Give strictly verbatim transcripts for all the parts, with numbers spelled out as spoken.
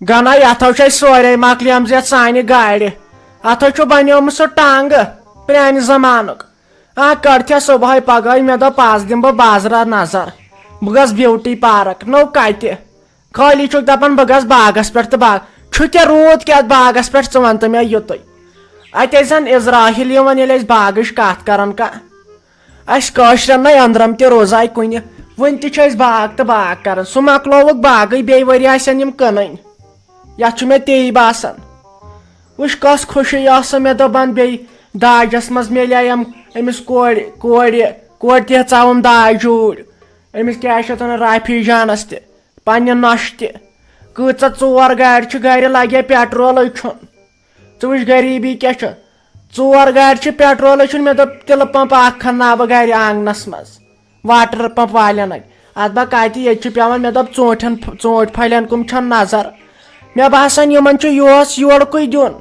گنا، یتھو چھِ أسۍ سورے مۄکلیمژ یتھ سانہِ گاڑِ۔ اتھو چھُ بنیومُت سُہ ٹانٛگہٕ پرانہِ زمانُک۔ آ، کڑتھیا صبحٲے پگہٲے، مےٚ دوٚپ، از دِمہٕ بہٕ بازرا نظر، بہٕ گژھٕ بیوٹی پارک۔ نوٚو کتہِ؟ خٲلی چھُکھ دپان بہٕ گژھٕ باغس پٮ۪ٹھ تہٕ باغ۔ چھُ کیٛاہ روٗد کیٛاہ باغس پٮ۪ٹھ، ژٕ وَن تہٕ مےٚ یُتُے۔ اتے زن عزراہیل یِوان، ییٚلہِ أسۍ باغٕچ کتھ کران کانٛہہ۔ اسہِ کٲشرٮ۪ن نَے أنٛدرم تہِ روزاے کُنہِ۔ وُنہِ تہِ چھِ أسۍ باغ تہٕ باغ کران۔ سُہ مۄکلووُکھ باغٕے، بیٚیہِ ؤرۍ آسن یِم کٕنٕنۍ۔ یتھ چھُ مےٚ تی باسان۔ وٕچھ کۄس خوشی ٲسٕم، مےٚ دوٚپ بہٕ انہٕ بیٚیہِ داجس منٛز میلیٛایم أمِس کورِ، کورِ، کورِ تہِ ہیژاوُم داج اوٗرۍ۔ أمِس کیٛاہ چھِ اتھ ونان، رافی جانس تہِ، پننہِ نۄشہِ تہِ۔ کۭژاہ ژور گاڑِ چھِ گرِ، لگے پیٹرولٕے چھُن۔ ژٕ وٕچھ غریٖبی کیٛاہ چھِ۔ ژور گاڑِ چھِ، پیٹرولٕے چھُن۔ مےٚ دوٚپ تِلہٕ پمپ اکھ کھنناو بہٕ گرِ آنگنس منٛز۔ واٹر پمپ والٮ۪ن اَتہِ۔ اتھ با کتہِ، ییٚتہِ چھُ پٮ۪وان، مےٚ دوٚپ، ژوٗنٛٹھٮ۪ن، ژوٗنٛٹھۍ پھلٮ۪ن کُم چھَن نظر۔ مےٚ باسان، یِمن چھُ یُہُس یورکُے دیُن۔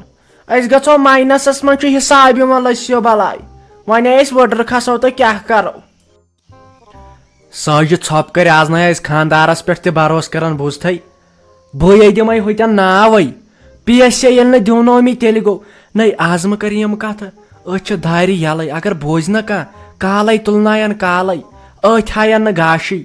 أسۍ گژھو ماینسس منٛز، چھُ حساب یِوان، لٔسِو بلاے۔ وۄنۍ أسۍ وٕڈرٕ کھسو تہٕ کیٛاہ کرو؟ ساجہِ ژھۄپہٕ کٔرۍ، از نَے ٲسۍ خاندارس پٮ۪ٹھ تہِ بھروسہٕ کران، بوٗزتھٕے؟ بہٕ ہے دِمے ہوٚتٮ۪ن ناوٕے۔ پیس سے ییٚلہِ نہٕ دیونوومے، تیٚلہِ گوٚو۔ نَے، از مہٕ کر یِم کتھٕ۔ أتھۍ چھِ دارِ یلے، اگر بوزِ نہ کانٛہہ، کالے تُلناین کالے۔ أتھۍ ہاین نہٕ گاشٕے۔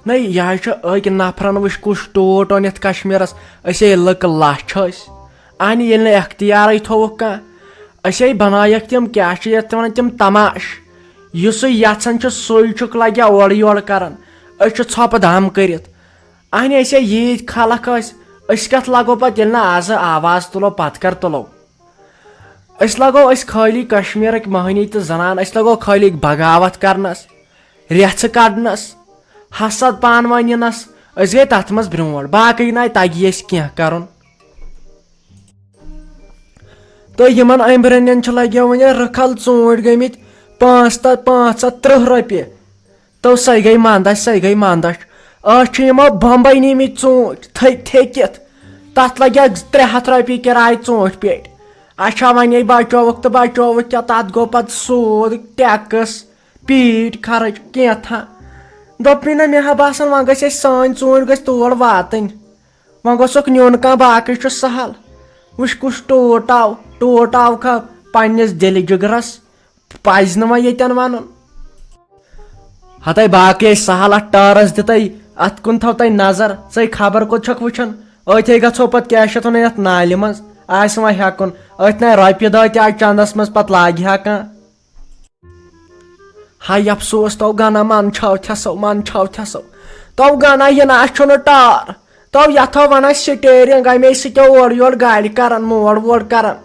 نَے، یہِ حظ چھُ أکۍ نفرن وٕچھ کُس ٹوٹھ اوٚن یتھ کشمیرس۔ أسۍ ہے لُکہٕ لچھ ٲسۍ۔ اہنہِ ییٚلہِ نہٕ اختیارٕے تھووُکھ کانٛہہ۔ أسۍ ہے بنایکھ تِم، کیٛاہ چھِ یتھ ونان، تِم تماش۔ یُسٕے یژھان چھُ، سُے چھُکھ لگیا اورٕ یورٕ کران۔ أسۍ چھِ ژھۄپہٕ دام کٔرِتھ۔ اہنہِ، أسۍ ہے ییٖتۍ خلق ٲسۍ، أسۍ کتھ لگو پتہٕ، ییٚلہِ نہٕ آزٕ آواز تُلو، پتہٕ کر تُلو؟ أسۍ لگو، أسۍ خٲلی کشمیرٕکۍ مٔہنی تہٕ زنان، أسۍ لگو خٲلی بغاوت کرنس، ریژھٕ کڑنس، حسد پانہٕ ؤنِنس۔ أسۍ گٔے تتھ منٛز برونٛٹھ، باقٕے نَے تگی اَسہِ کینٛہہ کرُن۔ تہٕ یِمن أمبرٮ۪ن چھِ لگے وۄنۍ رٕکھل ژوٗنٛٹھۍ گٔمٕتۍ پانٛژھ تہٕ پانٛژھ ہتھ ترٕٛہ رۄپیہِ۔ تو سۄے گٔے منٛدچھ، سۄے گٔے منٛدچھ۔ أسۍ چھِ یِمو بمبے نِمٕتۍ ژوٗنٛٹھۍ تھٔکۍ تھٔکِتھ۔ تتھ لگہِ اکھ ترٛےٚ ہتھ رۄپیہِ کِراے ژوٗنٛٹھۍ پیٹہِ۔ اچھا، وۄنۍ یے بچووُکھ تہٕ بچووُکھ کیٛاہ، تتھ گوٚو پتہٕ سوٗد، ٹیکس، پیٖٹۍ خرٕچ، کینٛژھا۔ دوٚپمَے نہ، مےٚ ہا باسان وۄنۍ گژھِ اَسہِ سٲنۍ ژوٗنٛٹھۍ گژھِ تور واتٕنۍ۔ وۄنۍ گوٚژھکھ نیُن کانٛہہ، باقٕے چھُ سہل۔ وٕچھ کُس ٹوٹھ آو، ٹوٹھ آو کھا پننِس دِلہِ جگرس۔ پزِ نہٕ وۄنۍ ییٚتٮ۪ن ونُن۔ ہتے باقٕے ٲسۍ سہل، اتھ ٹٲرس دِتَے، اتھ کُن تھاو تَے نظر، ژَے خبر کوٚت چھکھ وٕچھان؟ أتھۍ گژھو پتہٕ کیٛاہ چھِ اتھ ونان، یتھ نالہِ منٛز آسہِ وۄنۍ ہٮ۪کُن، أتھۍ نَے رۄپیہِ دہ تہِ آسہِ چندس منٛز، پتہٕ لاگہِ ہا کانٛہہ۔ ہاے افسوس، تو گنا من چھاو تھسو، من چھاو تھسو۔ تو گنا یہِ نہ چھُنہٕ ٹار۔ تو یتھو ونان سٹیرنگ، امے سۭتۍ اورٕ یورٕ گاڑِ کران، موڑ ووڑ کران،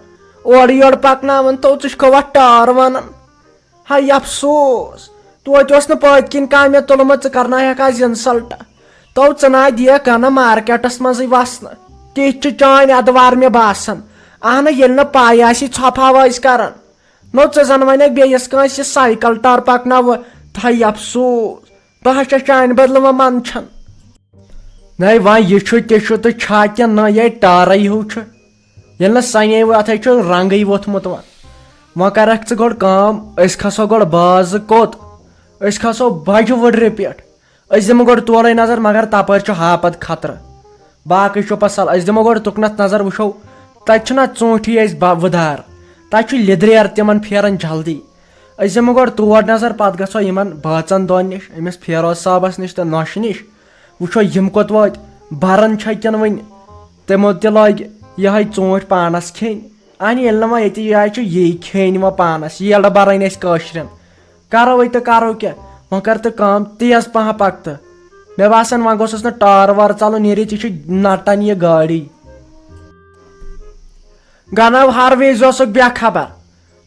اورٕ یورٕ پکناوان، تو ژٕ چھُکھ وتھ ٹار ونان۔ ہاے افسوس، توتہِ اوس نہٕ پٔتۍ کِنۍ کانٛہہ مےٚ تُلمُت، ژٕ کرناوہکھ از انسلٹ۔ تو ژٕ نہ دِیکھ گنا مارکیٹس منٛزٕے وسنہٕ۔ تِتھۍ چھِ چٲنۍ ادوار مےٚ باسان۔ اہنہ، ییٚلہِ نہٕ پاے آسی، ژھۄپہٕ ہوا ٲسۍ کران۔ نو، ژٕ زن ونکھ بیٚیِس کٲنٛسہِ یہِ سایکل ٹٲر پکناوٕ، تھایہِ افسوس۔ بہٕ ہا چھس چانہِ بدلہٕ وۄنۍ منٛدچھان۔ نَے وۄنۍ یہِ چھُ تہِ چھُ تہٕ چھا کِنہٕ نہ، یہِ ٹٲرٕے ہیوٗ چھُ۔ ییٚلہِ نہٕ سَنے وۄنۍ، اَتھ ہے چھُ رنٛگٕے ووٚتھمُت وۄنۍ۔ وۄنۍ کرکھ ژٕ گۄڈٕ کٲم، أسۍ کھسو گۄڈٕ بازٕ کوٚت؟ أسۍ کھسو بجہِ وٕڈرِ پٮ۪ٹھ۔ أسۍ دِمو گۄڈٕ تورے نظر، مگر تپٲرۍ چھُ ہاپت خطرٕ۔ باقٕے چھُ پتہٕ سہل، أسۍ دِمو گۄڈٕ تُکنتھ نظر، وٕچھو تتہِ چھُنہ ژوٗنٛٹھی اَسہِ با-، وٕدار، تتہِ چھُ لیٚدریر تِمن پھیران جلدی۔ أسۍ دِمو گۄڈٕ تور نظر، پتہٕ گژھو یِمن بٲژن دۄن نِش، أمِس فیروز صٲبس نِش تہٕ نۄشہِ نِش، وٕچھو یِم کوٚت وٲتۍ، بران چھا کِنہٕ وٕنہِ تِمو تہِ لٲگۍ یِہے ژوٗنٛٹھۍ پانس کھیٚنۍ۔ اہنہِ، ییٚلہِ نہٕ وۄنۍ ییٚتہِ یہِ آیہِ چھُ یی کھیٚنۍ وۄنۍ پانس، ییلہٕ برٕنۍ اَسہِ کٲشرٮ۪ن۔ کرو وۄنۍ تہٕ کرو کیٛاہ؟ وۄنۍ کر تہٕ کٲم، تیز پہم پکھ تہٕ۔ مےٚ باسان وۄنۍ گوٚژھُس نہٕ ٹٲر وٲر ژلُن، نیٖرِتھ یہِ چھُ نٹان یہِ گٲڑی۔ گنو ہر وِزِ اوسُکھ بے خبر۔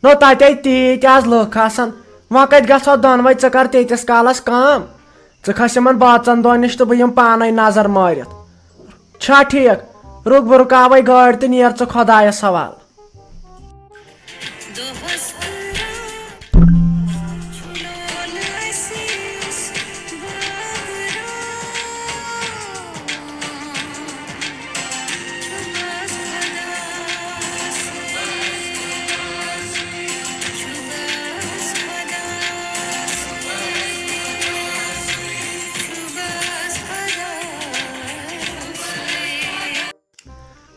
نو، تتے تیٖتۍ آز لُکھ آسان۔ وۄنۍ کتہِ گژھو دۄنوے؟ ژٕ کر تیٖتِس کالس کٲم، ژٕ کھس یِمن بٲژن دۄن نِش تہٕ بہٕ یِمہٕ پانے نظر مٲرِتھ۔ چھا ٹھیٖک؟ رُک، بہٕ رُکاوے گٲڑۍ تہٕ نیر ژٕ خۄدایس حوالہٕ۔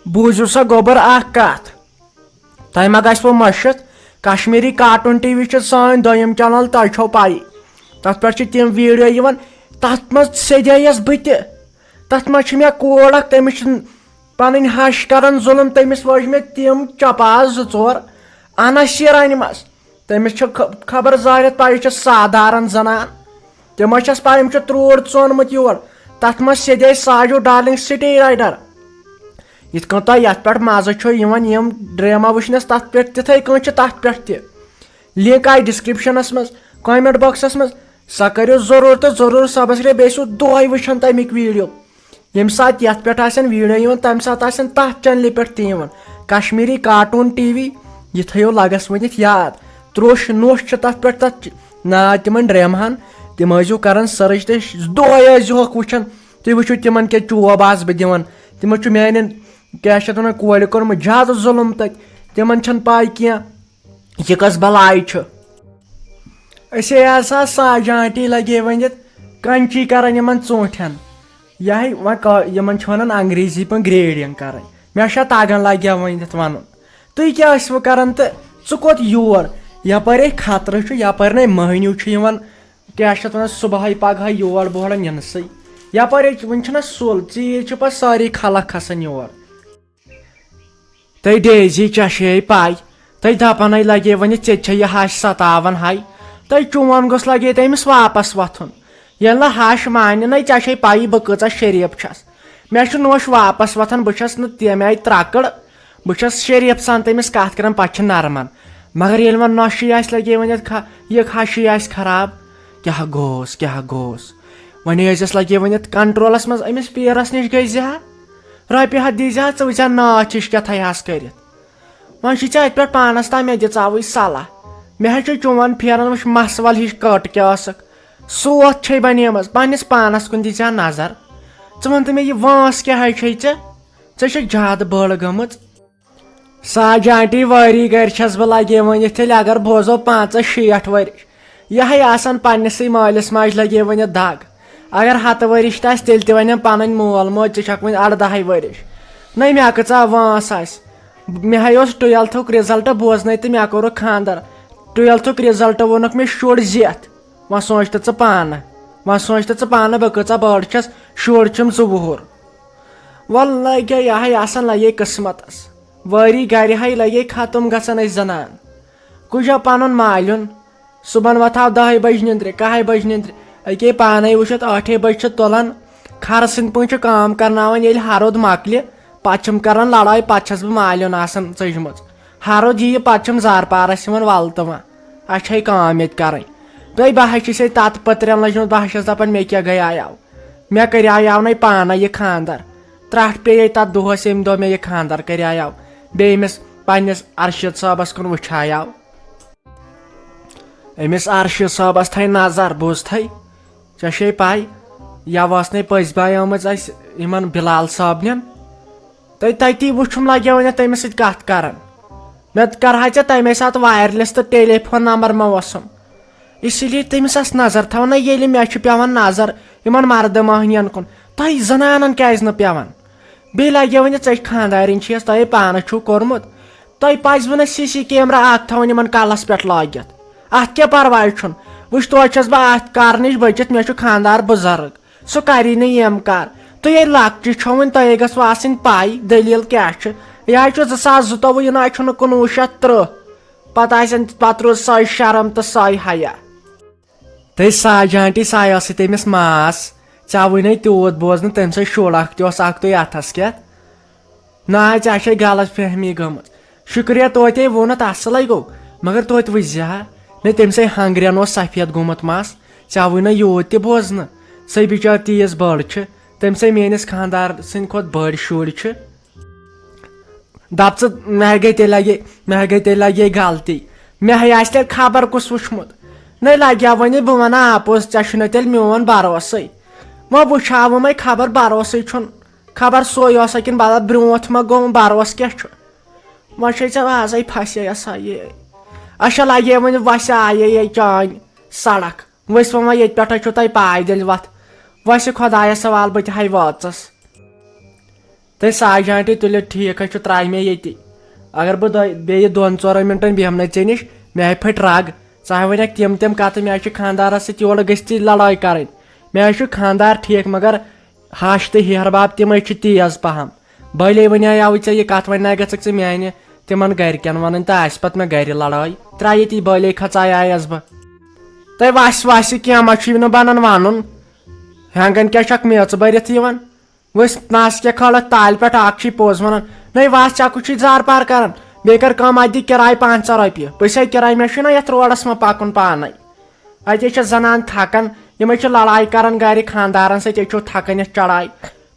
بوٗزِو سا گوٚبُر اکھ کتھ، تۄہہِ ما گژھِوٕ مٔشِتھ؟ کشمیٖری کارٹون ٹی وی چھِ سٲنۍ دوٚیِم چینل، تۄہہِ چھو پَیی۔ تتھ پٮ۪ٹھ چھِ تِم ویٖڈیو یِوان، تتھ منٛز سیٚدییس بہٕ تہِ۔ تتھ منٛز چھِ مےٚ کوٗر اکھ، تٔمِس چھِ پنٕنۍ ہش کران ظُلُم، تٔمِس وٲج مےٚ تِم چپاس زٕ ژور انس یہِ رنہِ منٛز۔ تٔمِس چھِ خ-، خبر زانِتھ پَے، یہِ چھِ سادارن زنان۔ تِم ٲسۍ چھَس پَے، أمۍ چھُ ترٛوٹ ژونمُت یور۔ تَتھ منٛز سیٚدے ساجو ڈارلنگ سٹی رائڈر۔ یِتھ کٔنۍ تۄہہِ یَتھ پٮ۪ٹھ مَزٕ چھُ یِوان یِم ڈرامہ وٕچھنَس، تَتھ پٮ۪ٹھ تِتھَے کٔنۍ چھِ تَتھ پٮ۪ٹھ تہِ۔ لِنک آیہِ ڈسکرپشنَس منٛز، کمنٹ باکسَس منٛز۔ سۄ کٔرِو ضروٗر تہٕ ضروٗر سبسکرایب۔ بیٚیہِ ٲسِو دۄہَے وٕچھان تَمِکۍ ویٖڈیو۔ ییٚمہِ ساتہٕ یَتھ پٮ۪ٹھ آسن ویٖڈیو یِوان، تَمہِ ساتہٕ آسن تَتھ چینلہِ پٮ۪ٹھ تہِ یِوان۔ کشمیٖری کارٹون ٹی وی، یہِ تھٲیِو لَگَس ؤنِتھ یاد۔ ترٛوش نوش چھِ تَتھ پٮ۪ٹھ، تَتھ چ-، ناو تِمَن ڈرٛامہَن۔ تِم ٲسۍزیو کَران سٔرٕچ تہٕ ش-، دۄہَے ٲسۍزیوکھ وٕچھان۔ تُہۍ وٕچھِو تِمَن کیٛاہ چوب آسہٕ بہٕ دِوان۔ تِمو چھُ میٛانٮ۪ن، کیٛاہ چھِ اَتھ وَنان، کورِ کوٚرمُت زیادٕ ظُلُم تَتہِ۔ تِمَن چھَنہٕ پَے کینٛہہ۔ یہِ کۄس بلاے چھُ؟ أسے ہسا ساجہِ آنٹی لگے ؤنِتھ کنچی کران یِمن ژوٗنٹھٮ۪ن۔ یہے وۄنۍ کا-، یِمن چھِ ونان انگریزی پٲٹھۍ گریڈنگ کرٕنۍ۔ مےٚ چھا تگان لگیا ؤنِتھ ونُن؟ تُہۍ کیٛاہ ٲسوٕ کران تہٕ ژٕ کوٚت یور؟ یپٲرۍ ہے خطرٕ چھُ، یپٲرۍ نے مٔہنیوٗ چھُ یِوان، کیٛاہ چھِ اتھ ونان، صبحٲے پگہٲے یور بوڑن یِنسٕے۔ یپٲرۍ ہے وُنہِ چھُنہ سُل، ژیٖرۍ چھِ پتہٕ سٲری خلق کھسان یور۔ تہٕ ڈیزی، ژےٚ چھے پَے، تہٕ دَپَن ہے لَگے وۄنۍ، ژےٚ تہِ چھےٚ یہِ ہَش سَتاوان ہَے۔ تہٕ چون گوٚژھ لَگے تٔمِس واپَس وۄتھُن۔ ییٚلہِ نہٕ ہَش مانہِ نَے، ژےٚ چھے پَیی بہٕ کۭژاہ شریٖف چھَس۔ مےٚ چھُ نوش واپَس وۄتھان، بہٕ چھَس نہٕ تَمہِ آیہِ ترٛکٕڑ۔ بہٕ چھَس شریٖف سان تٔمِس کَتھ کَران، پَتہٕ چھِ نَرمان۔ مگر ییٚلہِ وۄنۍ نۄشہِ آسہِ لَگے وۄنۍ اَتھ کھا-، یہِ ہَشٕے آسہِ خراب، کیٛاہ گوٚوس، کیٛاہ گوٚوس؟ وۄنۍ ٲسۍزٮ۪س لَگے وۄنۍ اَتھ کنٹرولَس منٛز، أمِس پیٖرَس نِش گٔے زِ ہا۔ رۄپیہِ ہَتھ دیٖزِ ہا، ژٕ وٕچھ ہا ناتھ ہِش کیٛاہ تھایہِ ہَس کٔرِتھ۔ وۄنۍ چھُے ژےٚ اَتہِ پٮ۪ٹھ پانَس تام، مےٚ دِ ژاوٕے صلاح۔ مےٚ حظ چھُ چون پھیران، وٕچھ مَس وَل ہِش کٔٹ کیٛاہ ٲسٕکھ۔ سوتھ چھے بَنیمٕژ، پنٛنِس پانَس کُن دِ ژےٚ نظر۔ ژٕ وَن تہٕ مےٚ، یہِ وٲنٛس کیٛاہ حظ چھے ژےٚ؟ ژےٚ چھےٚ زیادٕ بٔڑ گٔمٕژ۔ ساجہِ آنٹی، وٲری گَرِ چھَس بہٕ لَگے ؤنِتھ، تیٚلہِ اگر بوزو پانٛژاہ شیٹھ ؤرِش۔ یِہوٚے آسان پنٛنِسٕے مٲلِس ماجہِ لَگے ؤنِتھ دَگ۔ اگر ہَتہٕ ؤرِش تہِ آسہِ، تیٚلہِ تہِ وَنٮ۪م پَنٕنۍ مول موج، ژٕ چھَکھ وۄنۍ اَردَہَے ؤرِش۔ نَے مےٚ کۭژاہ وٲنٛس آسہِ۔ مےٚ ہَے اوس ٹُوٮ۪لتھُک رِزَلٹ بوزنَے تہٕ مےٚ کوٚرُکھ خانٛدَر۔ ٹُوٮ۪لتھُک رِزَلٹ ووٚنُکھ مےٚ شُر زٮ۪تھ۔ وۄنۍ سونٛچ تہٕ ژٕ پانہٕ۔ وۄنۍ سونٛچ تہٕ ژٕ پانہٕ، بہٕ کۭژاہ بٔڑ چھَس، شُر چھُم زٕ وُہُر۔ وَلہٕ لَگے یِہوٚے آسان، لَگے قٕسمَتَس۔ وٲری گَرِ ہَے لَگے ختم گژھان أسۍ زَنان۔ کُجا پَنُن مالیُن؟ صُبحن وۄتھاو دَہہِ بَجہِ نِندرِ، کَہہِ بَجہِ نِندرِ۔ أکے پانَے وٕچھِتھ، ٲٹھے بَجہِ چھِ تُلان۔ کھَرٕ سٕنٛدۍ پٲٹھۍ چھِ کٲم کَرناوان، ییٚلہِ ہَرُد مۄکلہِ، پَتہٕ چھِم کَران لَڑٲے، پَتہٕ چھَس بہٕ مالیُن آسان ژٔجمٕژ۔ ہَرُد یِیہِ، پَتہٕ چھِم زارپارَس یِوان وَلہٕ تہٕ وۄنۍ۔ اَسہِ چھے کٲم ییٚتہِ کَرٕنۍ۔ تہٕ بہٕ ہَے چھُسے تَتہٕ پٔترٮ۪ن لٔجمٕژ، بہٕ ہَے چھَس دَپان، مےٚ کیٛاہ گٔیایو؟ مےٚ کریایاو نے پانے یہِ خاندر۔ ترٹھ پیٚیے تتھ دۄہس، ییٚمہِ دۄہ مےٚ یہِ خاندر کریایاو، بیٚیہِ أمِس پننِس ارشد صٲبس کُن وٕچھایاو۔ أمِس ارشد صٲبس تھایہِ نظر، بوٗزتھے؟ ژےٚ چھے پے، یوٕ ٲس نے پٔزۍ پٲے آمٕژ اسہِ یِمن بلال صٲبنٮ۪ن۔ تہٕ تتی وُچھُم، لگیو وۄنۍ تٔمِس سۭتۍ کتھ کران۔ مےٚ کرہا ژےٚ تمے ساتہٕ وایرلیس تہٕ ٹیلی فون نمبر ما اوسُم۔ اسی لیے تٔمِس آسہٕ نظر تھاوان۔ نہ، ییٚلہِ مےٚ چھُ پٮ۪وان نظر یِمن مردٕ مۄہنِین کُن، تۄہہِ زنانن کیازِ نہٕ پٮ۪وان؟ بیٚیہِ لگیو وۄنۍ ژےٚ خانٛدارِنۍ چھِیَس، تۄہے پانس چھُو کوٚرمُت۔ تۄہہِ پزِوٕ نہ سی سی کیمرہ اکھ تھاوُن یِمن کلس پٮ۪ٹھ لٲگِتھ۔ اتھ کیٛاہ پرواے چھُنہٕ؟ وٕچھ، توتہِ چھَس بہٕ اتھ کارٕ نِش بٔچِتھ، مےٚ چھُ خانٛدار بُزرگ۔ سُہ کری نہٕ یِم کار۔ تُہۍ ییٚلہِ لۄکچہِ چھِو وٕنہِ، تۄہے گٔژھوٕ آسٕنۍ پَے دٔلیٖل کیٛاہ چھِ۔ یہِ حظ چھُ زٕ ساس زٕتووُہ، یہِ نہ حظ چھُنہٕ کُنوُہ شیٚتھ تٕرٛہ۔ پَتہٕ آسن، پَتہٕ روٗز سۄے شرم تہٕ سۄے حیا۔ تہٕ ساے جانٹی، ساے ٲسٕے تٔمِس ماس۔ ژےٚ آوُے نَے تیوٗت بوزنہٕ، تٔمۍ سٕے شُر اَکھ تہِ اوس اَکھ تُے اَتھَس کٮ۪تھ۔ نہ، ژےٚ چھے غلط فہمی گٔمٕژ۔ شُکریہ، توتہِ ووٚنُتھ، اَصلَے گوٚو۔ مگر توتہِ وٕچھ زِ ہا، مےٚ تٔمۍ سٕے ہنٛگرٮ۪ن اوس سفید گوٚمُت مَس۔ ژےٚ آوُے نہ یوٗت تہِ بوزنہٕ۔ سۄے بِچٲر تیٖژ بٔڑ چھِ، تٔمۍ سٕے میٛٲنِس خانٛدار سٕنٛدِ کھۄتہٕ بٔڑۍ شُرۍ چھِ۔ دَپ ژٕ، مےٚ گٔے تیٚلہِ لگے، مےٚ گٔے تیٚلہِ لگے غلطی۔ مےٚ ہے آسہِ تیٚلہِ خبر کُس وٕچھمُت۔ نَے لگیٛاو وۄنۍ، بہٕ وَنہٕ اَپُز، ژےٚ چھُنہٕ تیٚلہِ میون بروسٕے۔ وۄنۍ وٕچھاو وۄنۍ خبر، بروسٕے چھُنہٕ۔ خبر سُے اوسا کِنہٕ بدل، برونٛٹھ ما گوٚو، بروسہٕ کیٛاہ چھُ؟ وۄنۍ چھے ژےٚ آزَے پھسے یَسا یہِ۔ اچھا، لگے وۄنۍ وَسہِ آیے یے چانۍ سڑک۔ ؤسۍ وۄنۍ وۄنۍ ییٚتہِ پٮ۪ٹھَے چھُو تۄہہِ پایدٔلۍ وَتھ۔ وَسہِ خۄدایَس حوال، بہٕ تہِ ہَے وٲژٕس۔ تہٕ ساجہِ آنٹی، تُلِتھ ٹھیٖک حظ چھُ، ترٛایہِ مےٚ ییٚتی۔ اگر بہٕ دۄ-، بیٚیہِ دۄن ژورن مِنٹن بیٚہمنے ژےٚ نِش، مےٚ ہاے پھٹۍ رگ۔ ژٕ ہاے وَنکھ تِم تِم کتھٕ، مےٚ حظ چھُ خانٛدارس سۭتۍ یورٕ گٔژھتٕے لڑٲے کرٕنۍ۔ مےٚ حظ چھُ خانٛدار ٹھیٖک، مگر ہش تہٕ ہیہر باب تِمے چھِ تیز پہم۔ بٔلۍ وۄنۍ آیاوٕے ژےٚ یہِ کتھ، وۄنۍ نہ گژھکھ ژٕ میانہِ تِمن گرِکٮ۪ن ونٕنۍ تہٕ آسہِ پتہٕ مےٚ گرِ لڑٲے۔ ترٛاو ییٚتی، بٔلۍ کھژایایس بہٕ۔ تہٕ وسہِ وسہِ کینٛہہ ما چھُے نہٕ بنان ونُن؟ ہٮ۪نٛگن کیٛاہ چھکھ میٚژ بٔرِتھ یِوان؟ ؤسۍ نس کیٛاہ کھٲلتھ تالہِ پٮ۪ٹھ، اکھ چھُے پوٚز ونان۔ نٔے وس، ژےٚ کُس چھُے زار پار کران؟ بیٚیہِ کر کٲم، اتہِ دِ کِراے پانٛژھ ژاہ رۄپیہِ۔ پُسے کِراے، مےٚ چھُے نہ یتھ روڈس منٛز پکُن پانے۔ اتے چھِ زنان تھکان، یِمے چھِ لڑایہِ کران گرِ خانٛدارن سۭتۍ، أسۍ چھِو تھکان یتھ چڑایہِ۔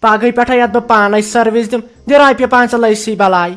پگہٕے پٮ۪ٹھے یتھ بہٕ پانے سروس دِم، دِ رۄپیہِ پانٛژھ لٔسی بلاے۔